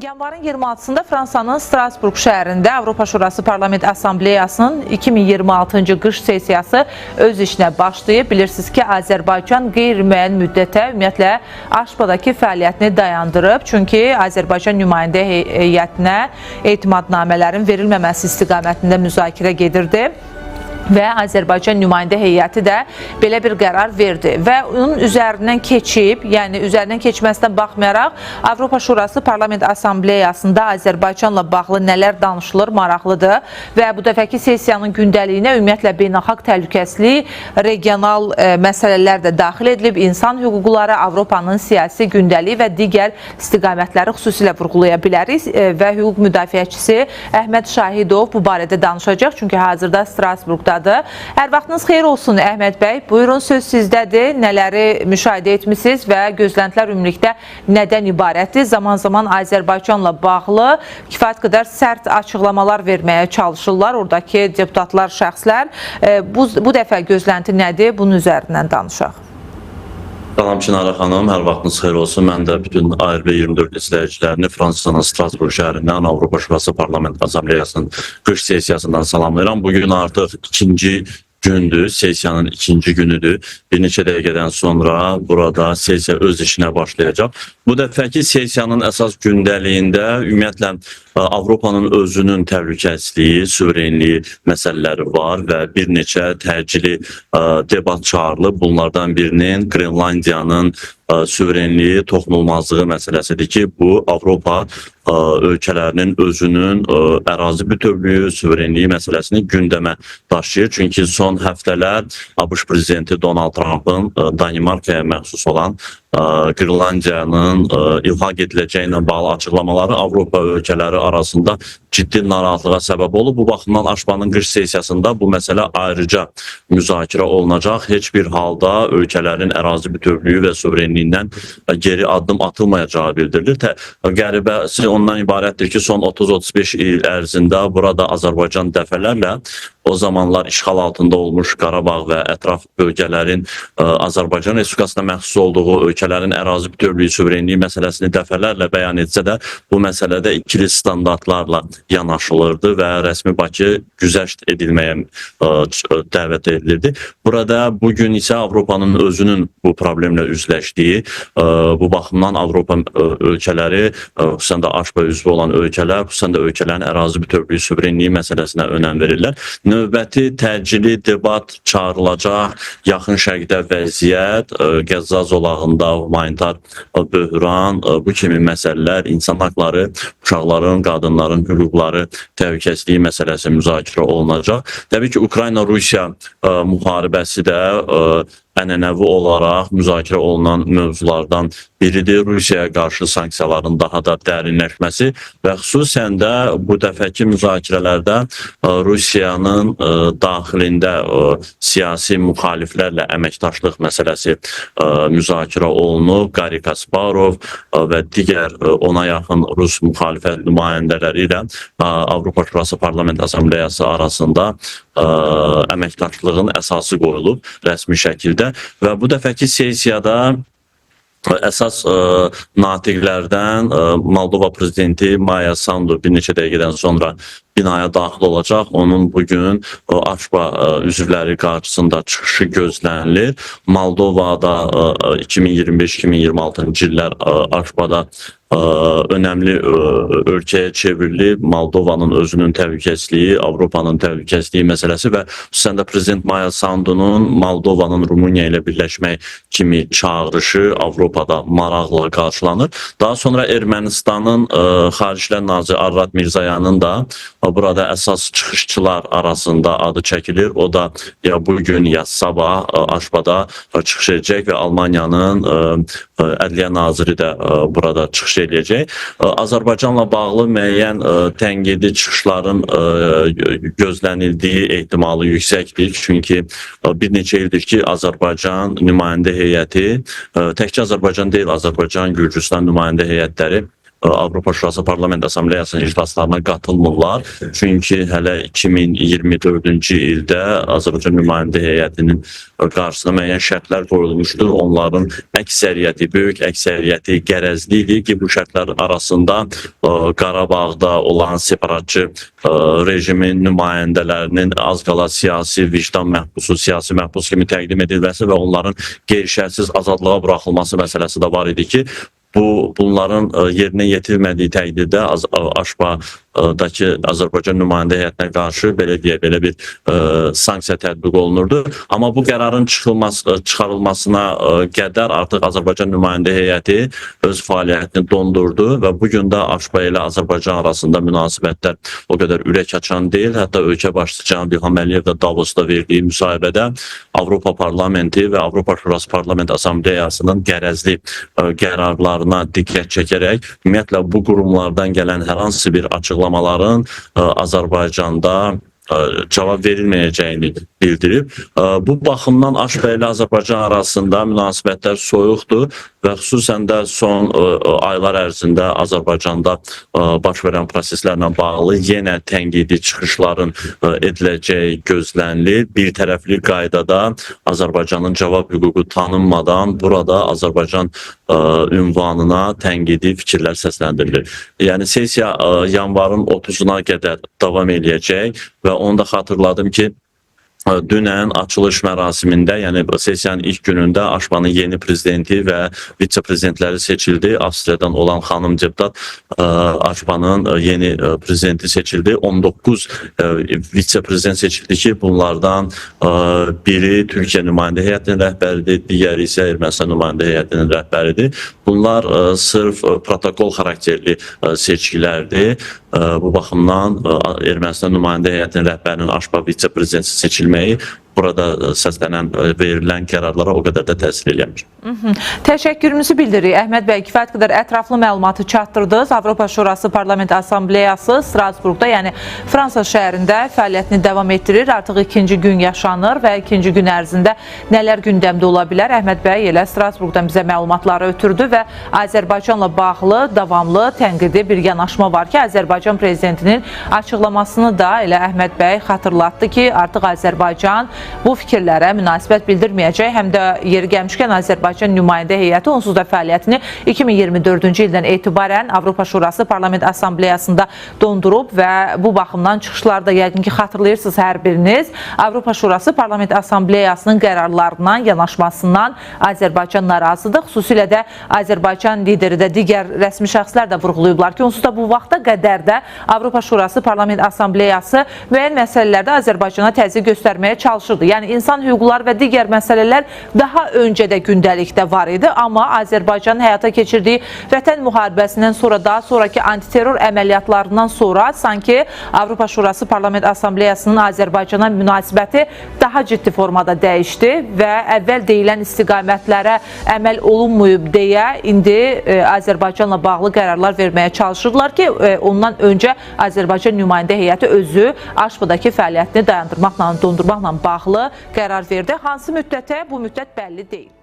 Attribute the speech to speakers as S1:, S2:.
S1: Yanvarın 26-sında Fransanın Strasburq şəhərində Avropa Şurası Parlament Assambleyasının 2026-cı qış sessiyası öz işinə başlayıb. Bilirsiniz ki, Azərbaycan qeyri-müəyyən müddətə ümumiyyətlə AŞPA-dakı fəaliyyətini dayandırıb. Çünki Azərbaycan nümayəndə heyətinə etimadnamələrin verilməməsi istiqamətində müzakirə gedirdi və Azərbaycan nümayəndə heyəti də belə bir qərar verdi və onun üzərindən keçib, yəni üzərindən keçməsinə baxmayaraq Avropa Şurası Parlament Assambleyasında Azərbaycanla bağlı nələr danışılır maraqlıdır və bu dəfəki sessiyanın gündəliyinə ümumiyyətlə beynəlxalq təhlükəsizlik, regional məsələlər də daxil edilib, insan hüquqları, Avropanın siyasi gündəliyi və digər istiqamətləri xüsusilə vurğulaya bilərik və hüquq müdafiəçisi Əhməd Şahidov bu barədə danışacaq, çünki hazırda Strasburqdadır. Hər vaxtınız xeyir olsun Əhməd bəy. Buyurun, söz sizdədir. Nələri müşahidə etmisiniz və gözləntilər ümumilikdə nədən ibarətdir? Zaman-zaman Azərbaycanla bağlı kifayət qədər sərt açıqlamalar verməyə çalışırlar oradakı deputatlar, şəxslər. Bu dəfə gözlənti nədir? Bunun üzərindən danışaq.
S2: Salam Çinara xanım, hər vaxtınız xeyir olsun. Mən də bütün ARB 24 izləyicilərini Fransanın Strasburq şəhərindən Avropa Şurası Parlament Assambleyasının qış sessiyasından salamlayıram. Bugün artıq ikinci gündür, sessiyanın ikinci günüdür. Bir neçə dəqiqədən sonra burada sessiya öz işinə başlayacaq. Bu dəfəki sessiyanın əsas gündəliyində ümumiyyətlə Avropanın özünün təhlükəsizliyi, suverenliyi məsələləri var və bir neçə təcili debat çağırılıb. Bunlardan birinin Qrenlandiyanın suverenliyi, toxunulmazlığı məsələsidir ki, bu Avropa ölkələrinin özünün ərazi bütövlüyü, suverenliyi məsələsini gündəmə daşıyır. Çünki son həftələr ABŞ prezidenti Donald Trumpın Danimarkaya məxsus olan Qrenlandiyanın ilhaq ediləcəyi ilə bağlı açıqlamaları Avropa ölkələri arasında ciddi narahatlığa səbəb olub. Bu baxımdan AŞPA-nın qış sessiyasında bu məsələ ayrıca müzakirə olunacaq. Heç bir halda ölkələrin ərazi bütövlüyü və suverenliyindən geri addım atılmayacağı bildirilir. Qəribəsi ondan ibarətdir ki, son 30-35 il ərzində burada Azərbaycan dəfələrlə o zamanlar işğal altında olmuş Qarabağ və ətraf bölgələrin Azərbaycan Respublikasına məxsus olduğu ölkələrin ərazi bütövlüyü, suverenliyi məsələsini dəfələrlə bəyan etsə də, bu məsələdə ikili standartlarla yanaşılırdı və rəsmi Bakı güzəşt edilməyə dəvət edilirdi. Burada bugün isə Avropanın özünün bu problemlə üzləşdiyi, bu baxımdan Avropa ölkələri, xüsusən də AŞPA üzvü olan ölkələr, xüsusən də ölkələrin ərazi bütövlüyü, suverenliyi məsələsinə önəm verirlər. Növbəti təcili debat çağırılacaq. Yaxın Şərqdə vəziyyət, Qəzza zolağında humanitar böhran, bu kimi məsələlər, insan haqları, uşaqların, qadınların hüquqları, təhlükəsizliyi məsələsi müzakirə olunacaq. Təbii ki, Ukrayna-Rusiya müharibəsi də ənənəvi olaraq müzakirə olunan mövzulardan biridir. Rusiyaya qarşı sanksiyaların daha da dərinləşməsi və xüsusən də bu dəfəki müzakirələrdə Rusiyanın daxilində siyasi müxaliflərlə əməkdaşlıq məsələsi müzakirə olunub. Qari Kasparov və digər ona yaxın rus müxalifət nümayəndələri ilə Avropa Şurası Parlament Assambleyası arasında əməkdaşlığın əsası qoyulub rəsmi şəkildə və bu dəfəki sessiyada əsas natiqlərdən Moldova prezidenti Maya Sandu bir neçə dəqiqədən sonra binaya daxil olacaq. Onun bugün AŞPA üzvləri qarşısında çıxışı gözlənilir. Moldovada 2025-2026-cı illər AŞPA-da önəmli ölkəyə çevrilib. Moldovanın özünün təhlükəsizliyi, Avropanın təhlükəsizliyi məsələsi və xüsusən də prezident Maya Sandunun Moldovanın Rumıniya ilə birləşmək kimi çağırışı Avropada maraqla qarşılanır. Daha sonra Ermənistanın Xaricilər naziri Ararat Mirzayanın da burada əsas çıxışçılar arasında adı çəkilir. O da ya bugün ya sabah AŞPA-da çıxış edəcək və Almaniyanın Ədliyyə naziri də burada çıxış eləyəcək. Azərbaycanla bağlı müəyyən tənqidi çıxışların gözlənildiyi ehtimalı yüksəkdir. Çünki bir neçə ildir ki, Azərbaycan nümayəndə heyəti, təkcə Azərbaycan deyil, Azərbaycan, Gürcüstan nümayəndə heyətləri Avropa Şurası Parlament Assambleyasının iclaslarına qatılmırlar. Çünki hələ 2024-cü ildə Azərbaycan nümayəndə heyətinin qarşısına müəyyən şərtlər qoyulmuşdur. Onların əksəriyyəti, böyük əksəriyyəti qərəzli idi ki, bu şərtlər arasında Qarabağda olan separatçı rejimin nümayəndələrinin az qala siyasi vicdan məhbusu, siyasi məhbus kimi təqdim edilməsi və onların qeyri-şərtsiz azadlığa buraxılması məsələsi də var idi ki, bunların yerinə yetirilmədiyi təqdirdə AŞPA-dakı Azərbaycan nümayəndə heyətinə qarşı belə deyək, belə bir sanksiya tətbiq olunurdu. Amma bu qərarın çıxarılmasına qədər artıq Azərbaycan nümayəndə heyəti öz fəaliyyətini dondurdu və bu gün də AŞPA ilə Azərbaycan arasında münasibətlər o qədər ürək açan deyil. Hətta ölkə başçısı cənab İlham Əliyev də Davosda verdiyi müsahibədə Avropa Parlamenti və Avropa Şurası Parlament Assambleyasının qərəzli qərarlarına diqqət çəkərək ümumiyyətlə bu qurumlardan gələn hər hansı bir açıqlamaların Azərbaycanda cavab verilməyəcəyini bildirib. Bu baxımdan AŞPA ilə Azərbaycan arasında münasibətlər soyuqdur və xüsusən də son aylar ərzində Azərbaycanda baş verən proseslərlə bağlı yenə tənqidi çıxışların ediləcəyi gözlənilir. Bir tərəfli qaydada Azərbaycanın cavab hüququ tanınmadan burada Azərbaycan ünvanına tənqidi fikirlər səsləndirilir. Yəni sessiya yanvarın 30-una qədər davam eləyəcək və onu da xatırladım ki, dünən açılış mərasimində, yəni sessiyanın ilk günündə AŞPA-nın yeni prezidenti və vitse-prezidentləri seçildi. Avstriyadan olan xanım deputat AŞPA-nın yeni prezidenti seçildi. 19 vitse-prezident seçildi ki, bunlardan biri Türkiyə nümayəndə heyətinin rəhbəridir, digəri isə Ermənistan nümayəndə heyətinin rəhbəridir. Bunlar sırf protokol xarakterli seçkilərdir. Bu baxımdan Ermənistan nümayəndə heyətinin rəhbərinin AŞPA vitse-prezidenti seçilməyi burada səslənən, verilən qərarlara o qədər də təsir eləmir.
S1: Təşəkkürümüzü bildiririk. Əhməd bəy, kifayət qədər ətraflı məlumatı çatdırdınız. Avropa Şurası Parlament Assambleyası Strasburqda, yəni Fransa şəhərində fəaliyyətini davam etdirir. Artıq ikinci gün yaşanır və ikinci gün ərzində nələr gündəmdə ola bilər? Əhməd bəy elə Strasburqdan bizə məlumatları ötürdü və Azərbaycanla bağlı davamlı tənqidi bir yanaşma var ki, Azərbaycan prezidentinin açıqlamasını da elə Əhməd bəy xatırlatdı ki, artıq Azərbaycan bu fikirlərə münasibət bildirməyəcək. Həm də yeri gəlmişkən Azərbaycan nümayəndə heyəti onsuz da fəaliyyətini 2024-cü ildən etibarən Avropa Şurası Parlament Assambleyasında dondurub və bu baxımdan çıxışlarda yəqin ki xatırlayırsınız hər biriniz. Avropa Şurası Parlament Assambleyasının qərarlarından, yanaşmasından Azərbaycan narazıdır. Xüsusilə də Azərbaycan lideri də digər rəsmi şəxslər də vurğulayıblar ki, onsuz da bu vaxta qədər də Avropa Şurası Parlament Assambleyası müəyyən məsələlərdə Azərbaycana təzyiq göstərməyə çalışırdı. Yəni insan hüquqları və digər məsələlər daha öncə də gündəlikdə var idi, amma Azərbaycanın həyata keçirdiyi vətən müharibəsindən sonra, daha sonraki antiterror əməliyyatlarından sonra sanki Avropa Şurası Parlament Assambleyasının Azərbaycana münasibəti daha ciddi formada dəyişdi və əvvəl deyilən istiqamətlərə əməl olunmayıb deyə indi Azərbaycanla bağlı qərarlar verməyə çalışırdılar ki, ondan öncə Azərbaycan nümayəndə heyəti özü AŞPA-dakı fəaliyyətini dayandırmaqla, dondurmaqla bağlı qərar verdi. Hansı müddətə? Bu müddət bəlli deyil.